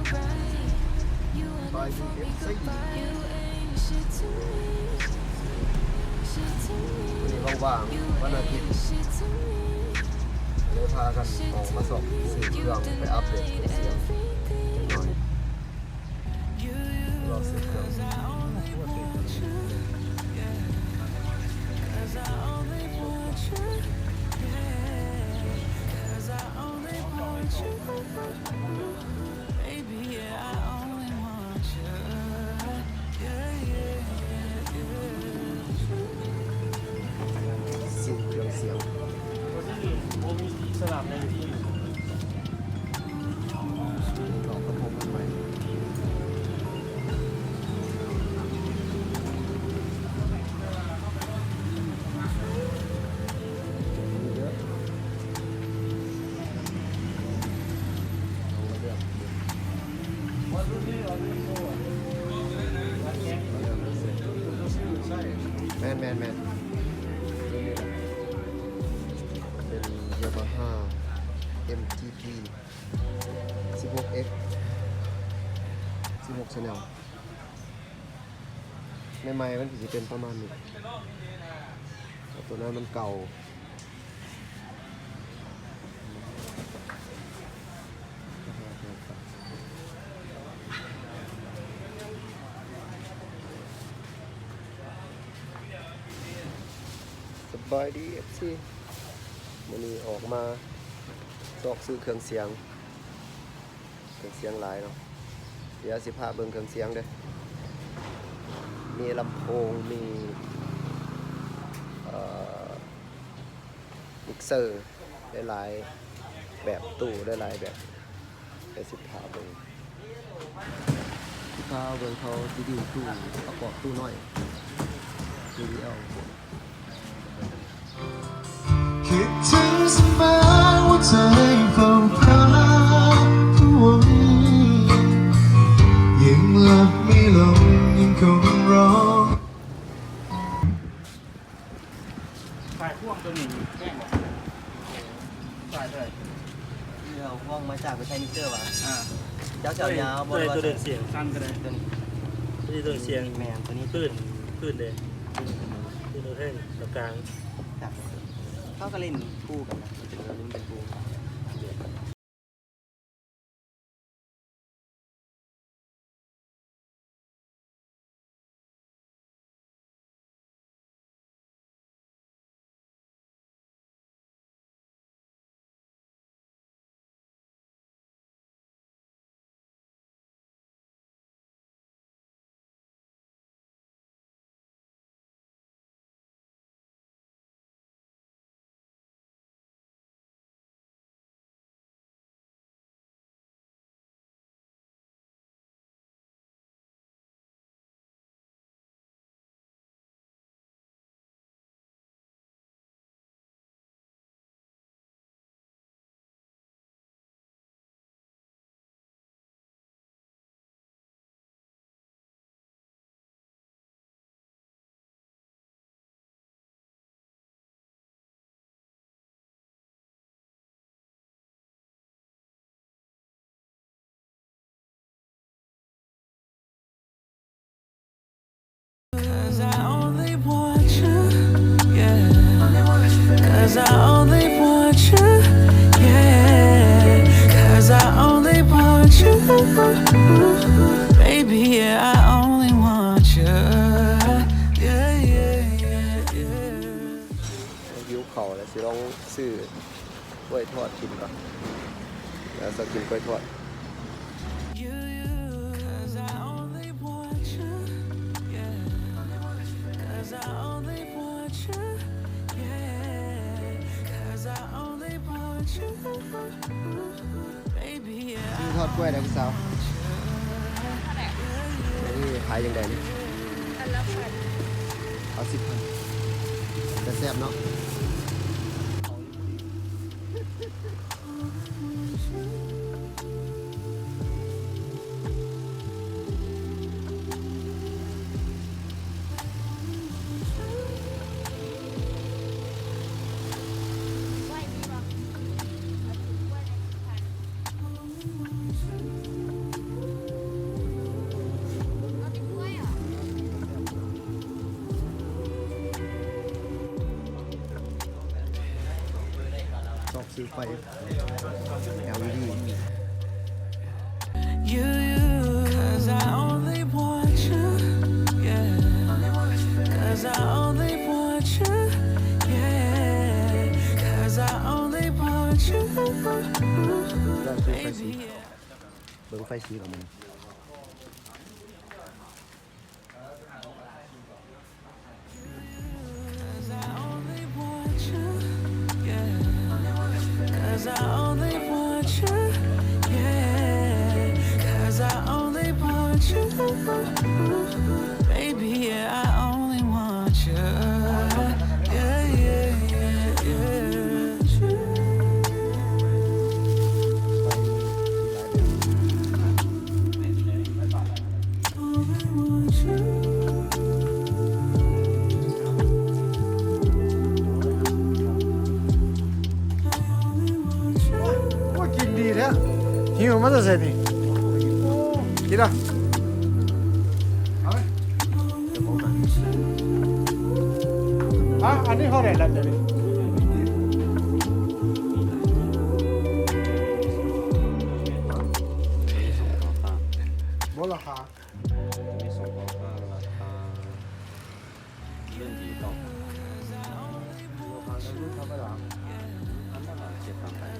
ສະບາຍດີ ເອັຟຊີ ມື້ນີ້ວ່າງໆ ວັນອາທິດ ເລີຍພາກັນອອກມາຊອກຊື້ເຄື່ອງ ໄປອັບເດດເຄື່ອງສຽງຈັກໜ້ອຍ. ລໍຊື້ເຄື່ອງ ຊື້ເຄື່ອງສຽງ ດອກກະໂປງມັນໄວ້. ແມ່ນໆໆ ເປັນ Yamaha ເອັມ ຈີ ພີ ສິບຫົກເອັກ ສິບຫົກ Channel ໃໝ່ໆ ມັນກໍຊິເປັນປະມານນີ້ ແຕ່ໂຕນັ້ນມັນເກົ່າ. ສະບາຍດີ ເອັຟຊີ ມື້ນີ້ອອກມາຊອກຊື້ເຄື່ອງສຽງ ເຄື່ອງສຽງຫຼາຍເນາະ. ດຽວຊິພາເບິ່ງເຄື່ອງສຽງເດີ ມີລຳໂພງ ມີ ເອີ ມິກເຊີ ຫຼາຍໆແບບ ຕູ້ຫຼາຍໆແບບ ດຽວຊິພາເບິ່ງ ຊິພາເບິ່ງ ເຂົາຣີວິວຕູ້ ປະກອບຕູ້ນ້ອຍ ຣີວິວເອົາ. ຄິດເຖິງສະໝັຍ ຫົວໃຈເຝົ້າຄາດພະວົງ ຍິ່ງຫຼັບໄມ່ລົງ ຍິ່ງຄົງຮ້ອງ. ສາຍພວງໂຕນີ້ແພງບໍ່? ສາຍເທົ່າໃດ? ເຮົາພວງມາຈາກໄປໃສ່ມິກເຊີຫວາ? ອ່າ ເຈົ້າຊິເອົາຍາວບໍ່ ຫຼືວ່າໂຕເຫຼັກສຽງສັ້ນກໍໄດ້. ໂຕນີ້ ໂຕນີ້ໂຕເຫຼັກສຽງ. ແມ່ນ ໂຕນີ້ ພື້ນ ພື້ນເດ້ ພື້ນແທ່ງກາງ. ເຂົາກໍຫຼິ້ນຄູ່ກັນນະ ເປັນຄູ່ກັນ. ຫິວເຂົ້າແລ້ວ ຊິລອງຊື້ກ້ວຍທອດກິນກ່ອນ ແລ້ວຊອກກິນກ້ວຍທອດ. ຊື້ທອດກ້ວຍແດ່ຜູ້ສາວ. ເທົ່າໃດ? ອັນນີ້ຂາຍຈັ່ງໃດນີ້? ອັນລະພັນ. ເອົາສິບພັນ. ແຕ່ແຊບເນາະ. ໄວ້ມີບໍ່? ເອົາຖືກໄວ້ໃນພັນ. ໄຟ ແອລອີດີ You, you, 'cause I only want you, yeah. 'Cause I only want you, yeah. 'Cause I only want you, baby, yeah. ເບິ່ງໄຟສີແລ້ວມັນ 'Cause I only want you, yeah. 'Cause I only want you, yeah. 'Cause I only want you, baby, yeah. I only want you, yeah, yeah, yeah, yeah. ໂອ້ຍ ກິນດີແທ້ ຫິວມາແຕ່ໃສນີ້? ໂອ້ ກິນລະ ເອົາໄປ ອ່ະ ອັນນີ້ເທົ່າໃດລະ ດຽວນີ້? ບໍ່ລະຫາ ມີສອງກອງ ລາຄາເລື່ອງດີຕໍ່ ລາຄາເລື່ອງທຳມະດາ ທຳມະດາ ເຈັດພັນແປດ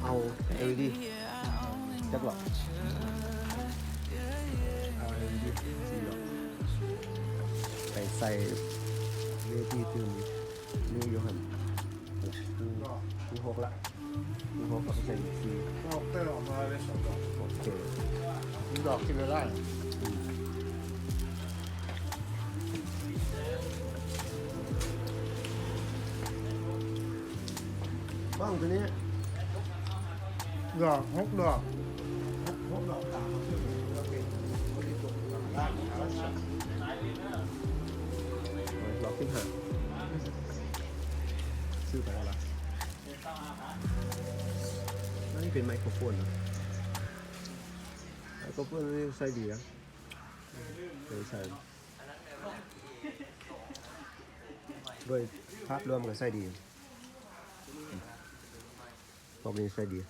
ເອົາ ແອລອີດີ ຈັກຫຼອກ ເອົາ ແອລອີດີ ສີ່ຫຼອກ ໄປໃສ່ເວທີຕື່ມ ມີຢູ່ຫັ້ນ ມີຫົກລະ ມີຫົກລະ ໃສ່ອີກສີ່ ອອກແຕ່ອອກມາໄດ້ສອງດອກ ໂອເຄ ມີດອກທີ່ເວລາ ອືມ ຟັງຕົວນີ້ ດອກ ຫົກດອກ ຫົກດອກ ດອກສິບຫ້າ ຊື້ໄປແລ້ວລະ ອັນນີ້ເປັນໄມໂຄຣໂຟນເນາະ ໄມໂຄຣໂຟນນີ້ໃຊ້ດີນະ ເອີ ໃຊ້ ໂດຍພາບລວມກໍໃຊ້ດີ ພວກນີ້ໃຊ້ດີ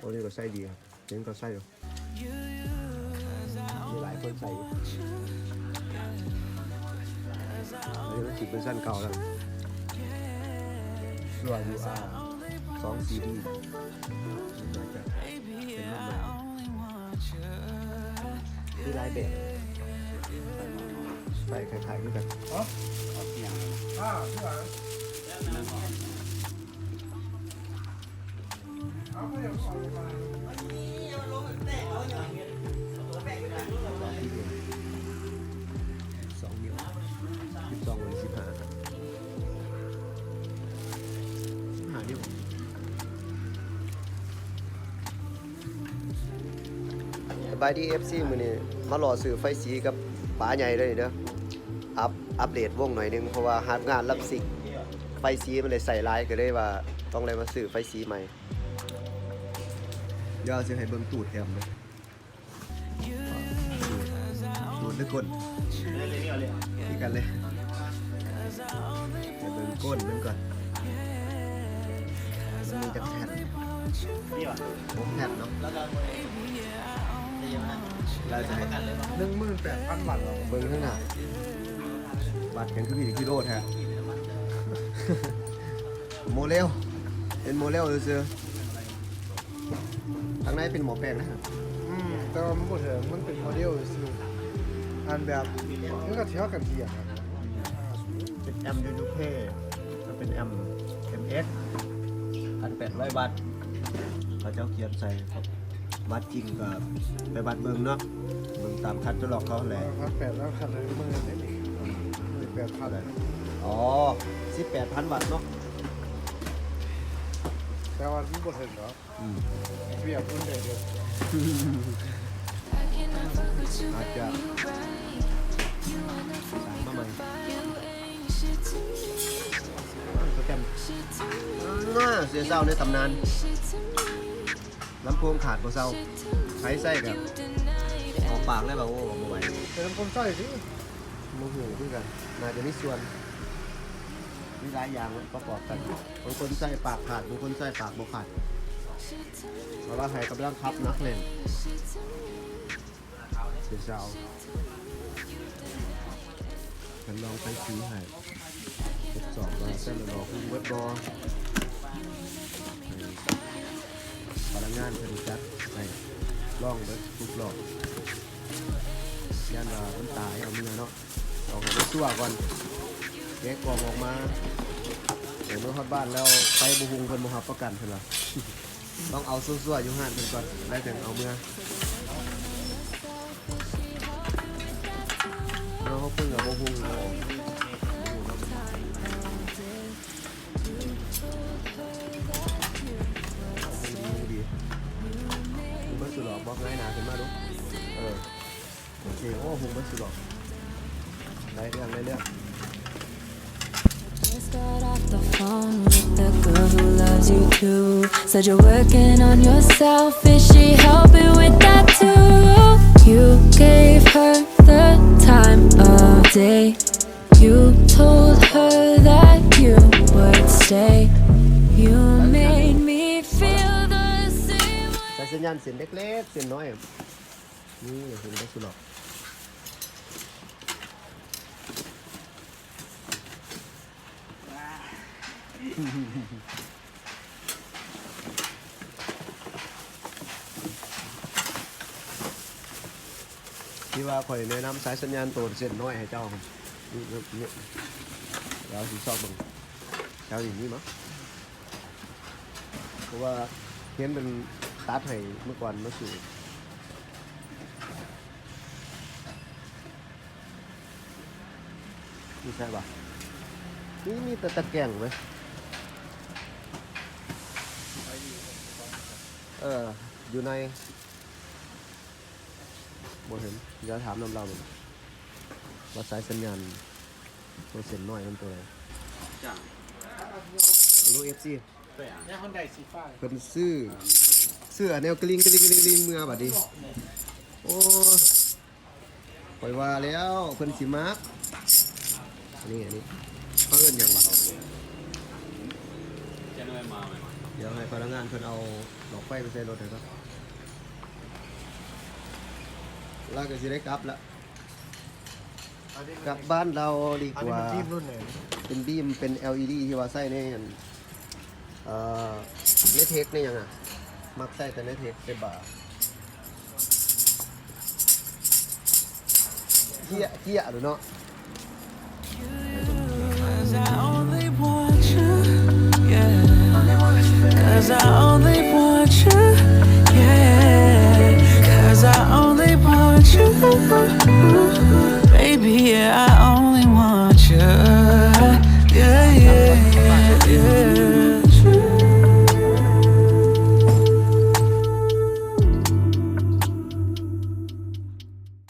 ພວກນີ້ກໍໃຊ້ດີ ເຫັນເຂົາໃຊ້ຢູ່ ມີຫຼາຍຄົນໃຊ້ຢູ່ ອັນນີ້ມັນຊິເປັນເວີຊັນເກົ່າແລ້ວ ຊົ່ວຢູອາ ສອງຊີດີ ໜ້າຈະເປັນລຸ້ນໃໝ່ ມີຫຼາຍແບບ ໃຊ້ຄ້າຍໆຄືກັນ ຮະ ເອົາເປັນຫຍັງ ອ່າ ຄືຫຍັງ ສອງນິ້ວ ສິບສອງ ຫຼື ສິບຫ້າ ສິບຫ້ານິ້ວ. ສະບາຍດີ ເອັຟຊີ ມື້ນີ້ມາຫຼໍ່ຊື້ໄຟສີກັບປາໃຫຍ່ເລີຍເດີ ອັບ ອັບເດດວົງໜ້ອຍໜຶ່ງ ເພາະວ່າຮັບງານລັບຊິງ ໄຟສີມັນໄດ້ໃຊ້ຫຼາຍ ກໍເລີຍວ່າຕ້ອງໄດ້ມາຊື້ໄຟສີໃໝ່. ດຽວຊິໃຫ້ເບິ່ງຕູດແຖມເດີ ຕູດ ຕູດ ຫຼື ກົ້ນ ຄືກັນເລີຍ ໃຫ້ເບິ່ງກົ້ນມັນກ່ອນ ມັນມີຈັກແຜ່ນ ຫົກແຜ່ນເນາະ ລາຍໃດ ໜຶ່ງໝື່ນແປດພັນບາດ ເບິ່ງຂ້າງໜ້າ ບາດແຂງຄືມີແຕ່ກິໂລແທ້ ໂມເດວ ເປັນໂມເດວຊື່ໆ. ທາງໃນເປັນໝໍ້ແປງນະ ອືມ ແຕ່ວ່າມັນບໍ່ເຖິງ ມັນເປັນໂມເດວຊື່ໆ ອັນແບບ ມັນກໍເທົ່າກັນທີ່ ເປັນແອັມຢູຢູເຄ ກໍເປັນແອັມເອັມເອັກ ພັນແປດຮ້ອຍວັດ ເຂົາເຈົ້າຂຽນໃສ່ ວັດຈິງກໍໄປວັດເບິ່ງເນາະ ເບິ່ງຕາມຄັດຕະລັອກເຂົາແຫຼະ ພັນແປດຮ້ອຍວັດ ຄັດໃນມື້ນີ້ ມື້ແປດພັນ ອໍ ສິບແປດພັນວັດເນາະ ແຕ່ວ່າມັນບໍ່ເຖິງດອກ. ອືມ ວຽກມັນໄດ້ເດີ ອາດຈະສ້າງມາໃໝ່ ໂປຣແກຣມ ເສຍເຊົາໃນຕຳນານ ລຳໂພງຂາດບໍ່ເຊົາ ໃຜໃຊ້ກໍອອກປາກເລີຍວ່າ ໂອ້ ບໍ່ໄຫວ ແຕ່ລຳໂພງໃຊ້ຊິ. ບໍ່ຮູ້ຄືກັນ ໜ້າຈະມີສ່ວນ ມີຫຼາຍຢ່າງປະກອບກັນ ບາງຄົນໃຊ້ປາກຂາດ ບາງຄົນໃຊ້ປາກບໍ່ຂາດ ເພາະວ່າໃຫ້ກຳລັງຂັບໜັກແໜ້ນ ເສຍຊາວ ເພິ່ນລອງໃສ່ສີໃຫ້ ທົດສອບວ່າແຕ່ລະດອກຮຸ່ງເບິດບໍ່ ໃຫ້ພະນັກງານເພິ່ນຈັດໃຫ້ ລອງເບິດທຸກລອບ ຢ້ານວ່າມັນຕາຍເອົາເມືອເນາະ ຕ້ອງໃຫ້ມັນຊົ່ວກ່ອນ ແກະກ່ອງອອກມາ ໃຫ້ເມືອຮອດບ້ານແລ້ວໄຟບໍ່ຮຸ່ງ ເພິ່ນບໍ່ຮັບປະກັນ ເພິ່ນວ່າ ຕ້ອງເອົາຊົ່ວໆຢູ່ຮ້ານເພິ່ນກ່ອນ ແລ້ວຈຶ່ງເອົາເມືອ ເອົາເພິ່ນກໍບໍ່ຮຸ່ງເນາະ ເບິ່ງດີໆ ເບິ່ງສຸດຫຼໍ ບອກເງີຍໜ້າຂຶ້ນມາດູ ເອີ ໂອເຄ ໂອ້ ຮຸ່ງເບິດສຸດຫຼໍ ໄດ້ເລື່ອງ ໄດ້ເລື່ອງ. Just got off the phone with the girl who loves you too. Said you're working on yourself. Is she helping with that too? You gave her the time of day. You told her that you would stay. You made me feel the same way. ໃສ່ສັນຍານເສັ້ນເລັກໆ ເສັ້ນນ້ອຍ ນີ້ເຫັນໄດ້ສຸດຫຼໍ. ທີ່ວ່າຂ້ອຍແນະນຳສາຍສັນຍານໂຕເສັ້ນນ້ອຍໃຫ້ເຈົ້າ ນີ້ ນີ້ ດຽວຊິຊອກເບິ່ງ ແຖວນີ້ມີບໍ່? ເພາະວ່າເຫັນເພິ່ນຕັດໃຫ້ມື້ກ່ອນມາສູ່ ຢູ່ໃສວະ? ນີ້ມີແຕ່ຕະແກງເວີຍ. ເອີ ຢູ່ໃນ ບໍ່ເຫັນ. ດຽວຖາມນຳລາວເບິ່ງ ວ່າສາຍສັນຍານໂຕເສັ້ນນ້ອຍມັນໂຕໃດ. ເບິ່ງດູ ເອັຟຊີ ເພິ່ນຊື້ ຊື້ອັນແນວກະລິງ ກະລິງ ກະລິງ ກະລິງເມືອບາດນີ້. ໂອ້ ຂ້ອຍວ່າແລ້ວເພິ່ນຊິມັກ ອັນນີ້ ອັນນີ້ເຂົາເອີ້ນຫຍັງວະ? ດຽວໃຫ້ພະນັກງານເພິ່ນເອົາຫຼອດໄຟໄປໃສ່ລົດໃຫ້ກ່ອນ ລາວກໍຊິໄດ້ກັບລະ ກັບບ້ານລາວດີກວ່າ. ເປັນບີມ ເປັນແອວອີດີ ທີ່ວ່າໃຊ້ໃນອັນ ເອີ ໃນເທັກໃນຫຍັງອະ ມັກໃຊ້ແຕ່ໃນເທັກ ເຕັບບາ ເກຍ ເກຍໂດດເນາະ. 'Cause I only want you, yeah. 'Cause I only want you, yeah. 'Cause I only want you, baby, yeah.